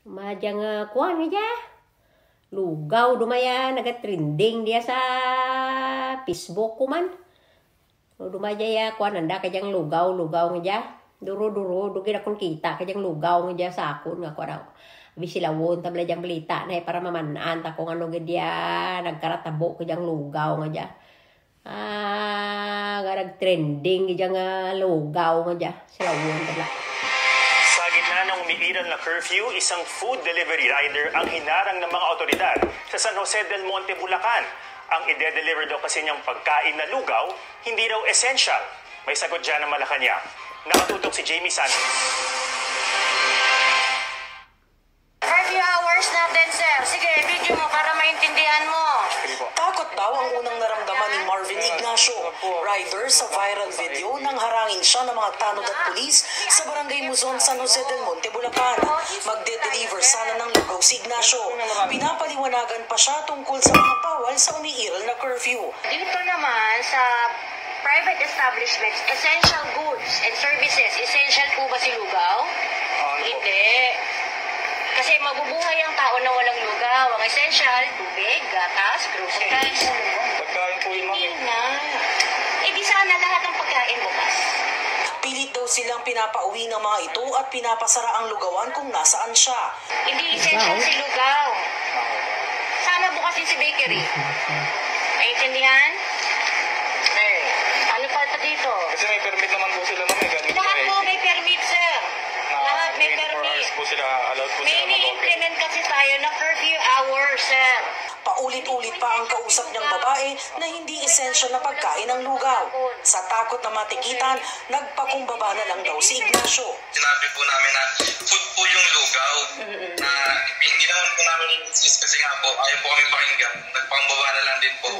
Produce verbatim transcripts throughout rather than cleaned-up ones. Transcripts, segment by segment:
Madya nga kuan nga dya. Lugaw, dumaya, naga-trending dya sa Facebook ko man. Dumaya dya, kuan, anda kadyang lugaw, lugaw nga dya. Duro-duro, duro gid akun kita kadyang lugaw nga dya sa akun nga kuan ako. Abi silawon ta bala dyang balita na, eh, para maman-an ta kon ano gid dya nagkaratabo kadyang lugaw nga dya. Ah, nga nag-trending gid dya nga lugaw nga dya. Silawon ta bala. Sa gitna ng umiiral na curfew, isang food delivery rider ang hinarang ng mga awtoridad sa San Jose del Monte, Bulacan. Ang ide-deliver daw kasi niyang pagkain na lugaw, hindi raw essential. May sagot dyan ng Malacanang. Nakatutok si Jamie Santos. Curfew hours natin, sir. Sige, video mo para maintindihan mo. Takot daw ang unang naramdaman ni Marvin Ignacio, rider sa viral video nang harangin siya ng mga tanod at pulis sa Barangay Muzon, San Jose del Monte, Bulacan. Magde-deliver sana ng lugaw si Ignacio. Pinapaliwanagan pa siya tungkol sa mga bawal sa umiiral na curfew. Dito naman sa private establishments, essential goods and services, essential po ba si lugaw? Hindi. Kasi mabubuhay ang tao na walang lugaw. Ang essential, tubig, gatas, groceries. Pagkain po yun, ma'am. Hindi na. Eh, di sana lahat ng pagkain bukas. Pilit daw silang pinapauwi ng mga ito at pinapasara ang lugawan kung nasaan siya. Hindi essential si lugaw. Sana bukas din si bakery. Naintindihan? Eh, ano pa ito dito? Kasi may permit naman po sila, ma'am, eh, galing sa L G U. Lahat po may permit, sir. Lahat may permit. May ni-implement kasi tayo na curfew hour, sir. Paulit-ulit pa ang kausap niyang babae na hindi essential na pagkain ang lugaw. Sa takot na matikitan, nagpakumbaba na lang daw si Ignacio. Sinabi po namin na food po yung lugaw na hindi naman po namin in-insist kasi nga po, ayaw po kami pakinggan. Nagpakumbaba na lang din po.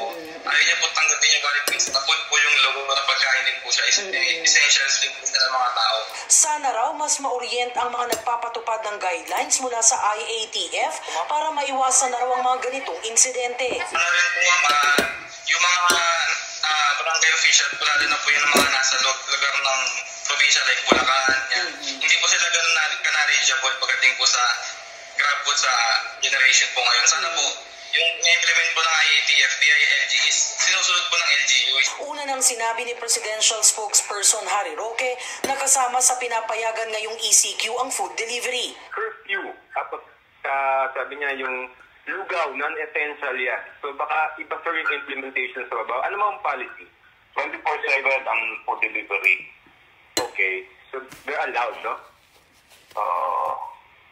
Ayaw niya po tanggapin yung valid reason na food po yung lugaw na pagkain din po siya. Is-, essentials din po siya ng mga tao. Sana raw mas ma-orient ang mga nagpapatupad ng guidelines mula sa I A T F para maiwasan na raw ang mga ganitong insidente. Ano rin po, ma'am, ah, yung mga, ah, barangay official po, lalo na po yung mga nasa lu-, lugar ng probinsya like Bulacan, yan. Hindi po sila ganun na, ka-knowledgeable pagdating po sa grab po sa generation po ngayon. Sana po, yung na-implement po ng I A T F, B I L G is sinusunod po ng L G U. Una nang sinabi ni Presidential Spokesperson Harry Roque na kasama sa pinapayagan ngayong E C Q ang food delivery. Curfew. Tapos, ah, sabi niya yung lugaw, non-essential yan. So, baka iba, sir, yung implementation sa baba. Ano mang policy? Twenty-four seven ang food delivery. Okay. So, they're allowed, no? Oo.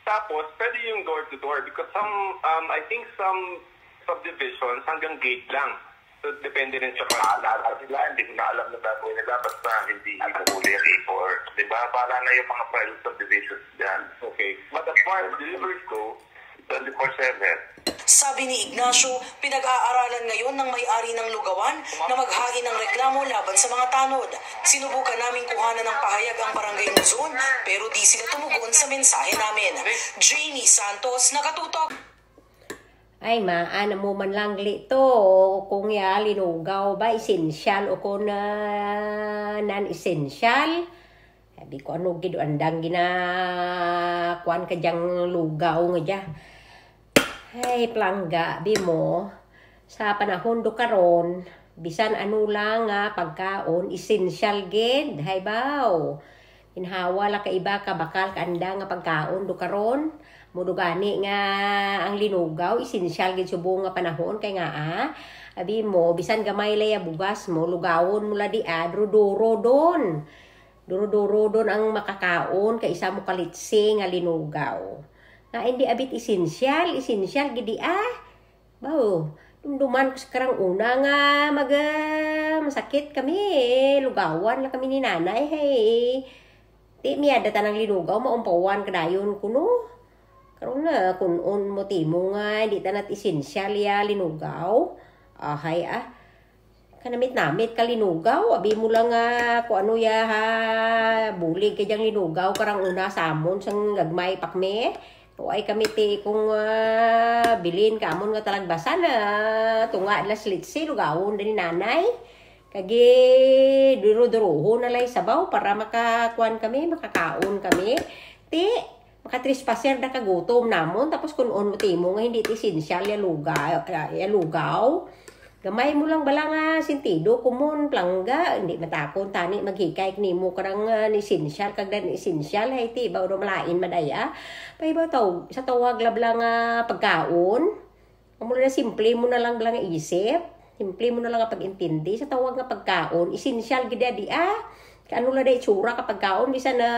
Tapos, pwede yung door to door because some, um, I think some subdivisions hanggang gate lang. So, depende rin sa pag-, naalala sila, hindi ko na alam na gagawin nila, basta hindi hinuhuli yung A four, di ba? Para na yung mga private subdivisions dyan. Okay. But as far as deliveries go, twenty-four seven. Sabi ni Ignacio, pinag-aaralan ngayon ng may-ari ng lugawan na maghain ng reklamo laban sa mga tanod. Sinubukan naming kuhanan ng pahayag ang Barangay Muzon, pero di sila tumugon sa mensahe namin. Jamie Santos, Nakatutok. Ay, maan mo man lang gali to, kon ya linugaw ba, essential o kon, ah, non-essential. Abi ko ano gid andang gina-, kuan kadyang lugaw nga dya. Ay, palangga, abi mo. Sa panahon do karon, bisan ano lang nga pagkaon, essential gid, hay baw. Ginhawa lang kaiba ka bakal ka andang nga pagkaon do karon. Amo do gani nga ang linugaw, essential gid subong nga panahon kay nga, ah, abi mo, bisan gamay lang ya bugas mo, lugawon mo lang di, ah, duro-duro don. Duro-duro don ang makakaon kay isa mo ka litse nga linugaw. Nga indi abit essential, essential gid di, ah. Baw, dumduman ko sa karang una nga mag-, ah, masakit kami, eh. Lugawan lang kami ni nanay, hay. Ti, miyada tana nga linugaw, maumpawan ka dayon kuno. Karon na, kun-on mo timo nga, indi tana ti essential ya linugaw. Ahay, ah. Kanamit-namit ka linugaw, abi mo lang nga, kon ano ya, ha, bulig ka dyang linugaw, karang una sa amon, sang gagmay pa kami. Way kami ti kon, ah, bilin ka amon nga talagbasan, ah, tunga lang sa litse, lugawon da ni nanay. Kag duro-durohon na lang sabaw para makakuan kami, makakaon kami. Ti, Makatrespasar da ka gutom namun, tapos kun-on mo timo nga hindi ti esensyal ya lugaw, ya lugaw. Gamay mo lang bala nga sentido komon, palangga, hindi man takun tani maghikay kanimo karang, ah, ni esensyal, kag da ni esensyal, hay ti, baw do malain madaya. Pahibaw taw-, sa tawag la bala nga pagkaon. Amo lang simple mo na lang bala nga isip. Simple mo na lang nga pag-intindi sa tawag nga pagkaon. Esensyal gid dia, ah. Kay ano la da itsura ka pagkaon, bisan na,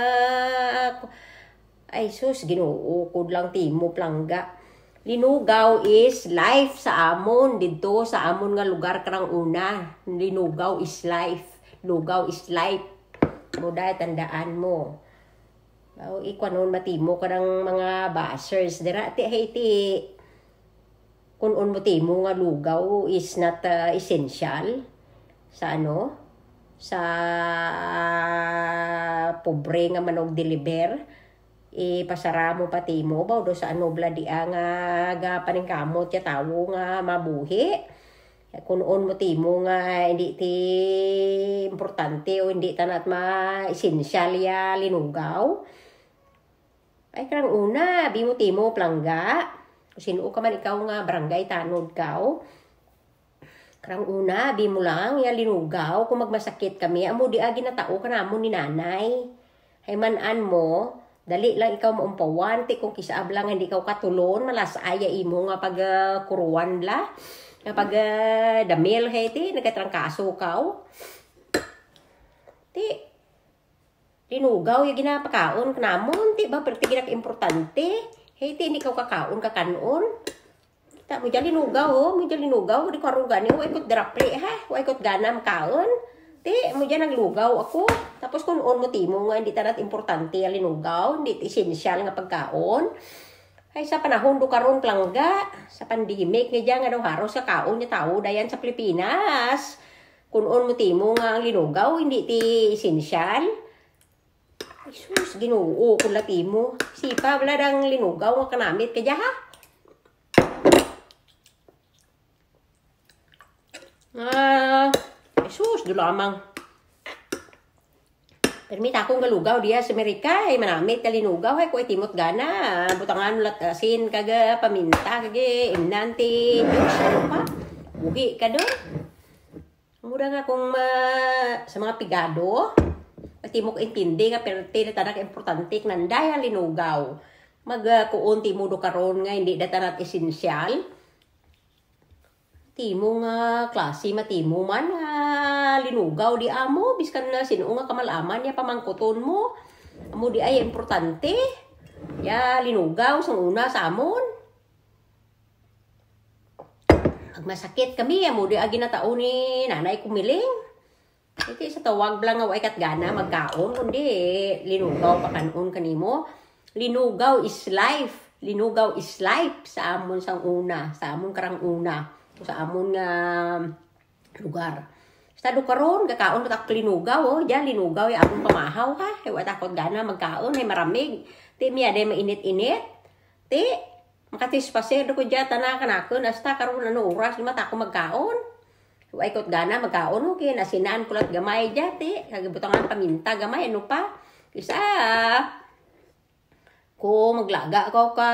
ay sus, Ginoo ko, lang timo, palangga. Linugaw is life sa amon, didto sa amon nga lugar karang una. Linugaw is life. Lugaw is life. Mo da, tandaan mo. Aw, ikuanon matimo karang mga bashers dira, ti, hay ti. Kun-on mo timo nga lugaw is not, ah, essential sa ano, sa pobre nga manog-deliver, ipasara mo pa timo, baw do sa ano bala dia nga gapaningkamot ya tawo nga mabuhi. Kun-on mo timo nga hindi ti importante o hindi tana ti ma-esensyal ya linugaw. Ay, karang una, abi mo timo, palangga. Kun sin-o ka man ikaw nga barangay tanod kaw. Karang una, abi mo lang ya linugaw, kon magmasakit kami, amo dia ginatao kanamon ni nanay. Hay man-an mo, dali lang ikaw maumpawan, ti kon kis-a bala nga hindi kaw katulon, malas-a ya imo nga pag, ah, kuruan bala, nga pag, ah, damil, hay ti, nagatrangkaso kaw. Ti, linugaw ya ginapakaon kanamon, ti ba, perti gina ka importante. Hay ti, hindi kaw kakaon, kakan-on. Ta, mo dya linugaw, o, mo dya linugaw, di ko arog gani, wa ko ti darapli, ha, wa ko ti gana makaon. Ti, mo dya naglugaw ako. Tapos kun-on mo timo nga, hindi tana ti importante ya linugaw, hindi ti esensyal nga pagkaon. Hay, sa panahon do karon, palangga, sa pandemic nga dya nga daw haros kakaon ya tawo dayan sa Pilipinas. Kun-on mo timo nga ang linugaw, hindi ti esensyal. Ay sus, Ginoo ko, la timo. Sipa bala dang linugaw nga kanamit ka dya, ha? Ah, ay sus, do lamang. Pirmi takun galugaw diya sa Amerika, hay manamit ka linugaw, hay kuway timo't gana. Butangan mo la't asin, kag paminta, kag imnan ti Diyos, ano pa? Buhi ka dun. Amo da nga kon ma-, sa mga pigado, ti mo kaintindi nga perti da tana ka importante kang daya linugaw. Mag, ah, kuon timo do karon nga hindi da tana esensyal. Timo nga klase matimo man nga linugaw di amo, biskan na sin-o nga kamal-aman ya pamangkuton mo. Amo di ay importante. Ya linugaw sang una sa amon. Pag masakit kami, amo di agi na tao ni nanay kumiling. Iti sa tawag bala nga way ka't gana magkaon, kundi linugaw pakan-on kanimo. Linugaw is life. Linugaw is life sa amon sang una, sa amon karang una, sa amon nga lugar. Hasta do karon, kakaon pa ta kang linugaw, o. Dya, linugaw ya amon pamahaw, ha. Hay wa ta ka't gana magkaon, hay maramig. Ti mi aday mainit-init. Ti, makatispaser do ko dya, tana kanakun, hasta karon ano oras, di man ta ako magkaon. Wa ko ka't gana magkaon, o, kay nasinan ko la't gamay dya, ti, kag butangan paminta gamay, ano pa. Kis-a, kon maglaga kaw ka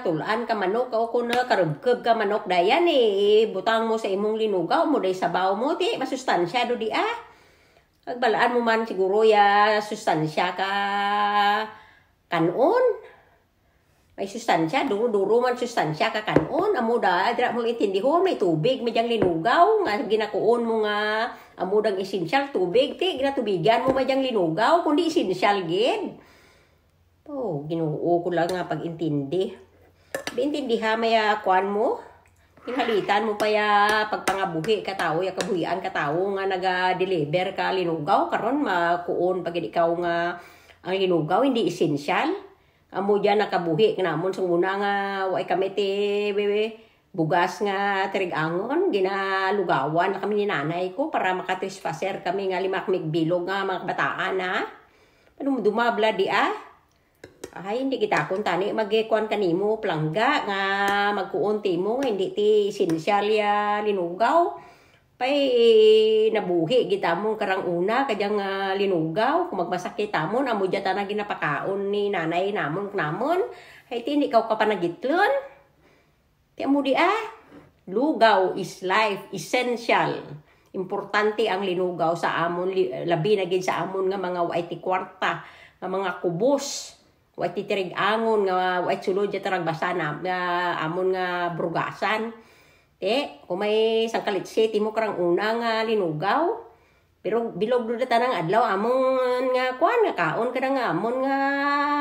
tul-an ka manok, o kon karubkub ka manok dayan, eh, butang mo sa imong linugaw, amo day sabaw mo, ti, masustansya do di, ah. Kag bal-an mo man siguro ya sustansya ka kan-on. May sustansya, duro-duro man sustansya ka kan-on. Amo da, dira mo intindihon, may tubig, may dyang linugaw, nga ginakuon mo nga, amo dang esensyal, tubig, ti, ginatubigan mo may dyang linugaw, kundi esensyal gid. O, Ginoo ko lang nga pag-intindi. Di intindiha maya kuan mo. Ginhalitan mo pa ya pagpangabuhi ka tawo, ya kabuhian ka tawo nga naga-deliver ka linugaw. Karon, makuon pa gid ikaw nga ang linugaw, hindi esensyal. Amo dyan nakabuhi kanamon sang una nga, way kami ti, bugas nga tirig-angon, ginalugawan na kami ni nanay ko para makatispaser kami nga lima kami bilog nga mga kabataan, ha. Panumduma bala di, ah. Ay, hindi kita kuntani magkuan kanimo, palangga, nga magkuon timo, nga hindi ti esensyal ya linugaw. Pay nabuhi gid tamon karang una, kadyang, ah, linugaw, kon magmasakit tamon, amo dya tana ginapakaon ni nanay namon, namon. Hay ti indi kaw kapanagitlon. Ti amo di, ah, lugaw is life, essential. Importante ang linugaw sa amon, li-, labi na gid sa amon nga mga way ti kwarta, nga mga kubos. Way ti tirig-angon nga way sulod dya taragbasa na, nga amon nga brugasan. Ti, kon may sangka litsi, timo karang una nga linugaw. Pero bilog do da tanang adlaw, amon nga kwan nga kaon kada nga amon nga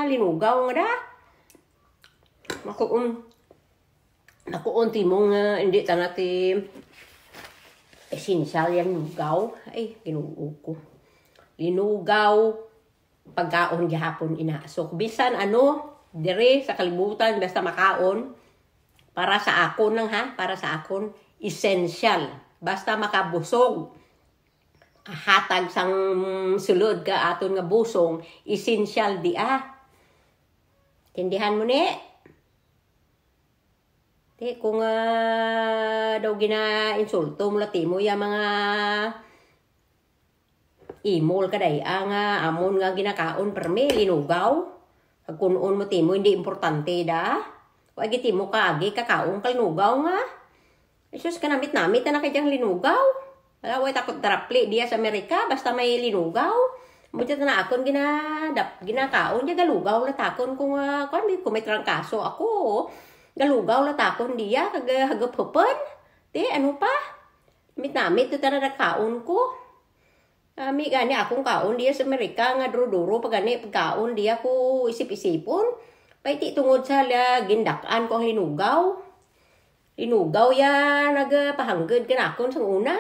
linugaw nga da. Makuon. Makuon timo nga, indi tana ti essential yang lugaw. Ay, Ginoo ko. Linugaw. Pagkaon gihapon ina. So, bisan ano, diri sa kalibutan, basta makaon, para sa akon lang ha, para sa akon, essential. Basta makabusog, hatag sang sulod ka aton nga busong, essential di ah. Tindihan mo ni? Ti, kon, ah, daw ginainsulto mo la timo ya mga imol kaday-a nga amon nga ginakaon permi linugaw. Kun-on mo timo, indi importante da. Wa gid timo kaagi kakaon ka linugaw nga. Ay sus, kanamit-namit na kadyang linugaw. Wala, way takot darapli diya sa Amerika, basta may linugaw. Amo dya tana akon gina-, dap-, ginakaon dya, galugaw la takon kon, ah, kwan, kon may trangkaso ako. Galugaw la takon diya, kag, ah, hagap hapon. Ti, ano pa? Namit-namit tana da kaon ko. Ami gani akon kaon diya sa Amerika nga duro-duro pa gani pagkaon diya ko isip-isipon. Pay ti tungod sa la gindak-an ko ang linugaw. Linugaw ya nagapahanggud kanakon sang una.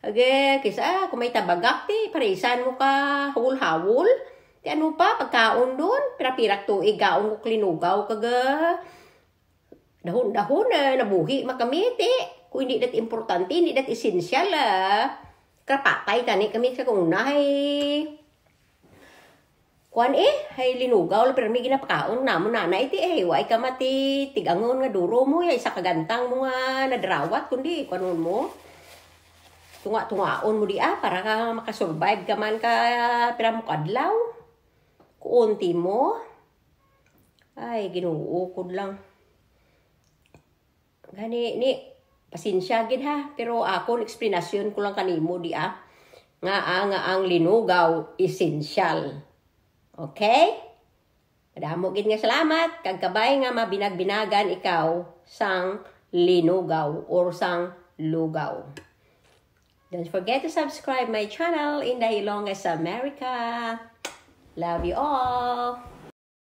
Kag, kis-a, kon may tabagak ti parisan mo ka hawol-hawol. Ti ano pa, pagkaon dun, pira-pira ka tuig kaon ko linugaw, kag, dahon-dahon, ah, nabuhi man kami, ti. Kon indi dat importante, indi dat esensyal, ah. Karapatay tani kami sa kon una hay. Kwan, eh, hay linugaw la permi ginapakaon namon nanay, ti, eh, way ka mati tig-angon nga duro mo, ya isa ka gantang mo nga nadarawat, kundi, kwan-on mo. Tunga-tungaon mo di, ah, para ka makasurvive ka man ka pira mo ka adlaw. Kuon timo. Ay, Ginoo ko lang. Gani, ni, pasensya gid ha, pero akon eksplanasyon ko lang kanimo di, ah. Nga, ah, nga ang linugaw esensyal. Okay? Madamo gid nga salamat, kag kabay nga mabinag-binagan ikaw sang linugaw or sang lugaw. Don't forget to subscribe my channel, Inday Ilonga sa Amerika. Love you all.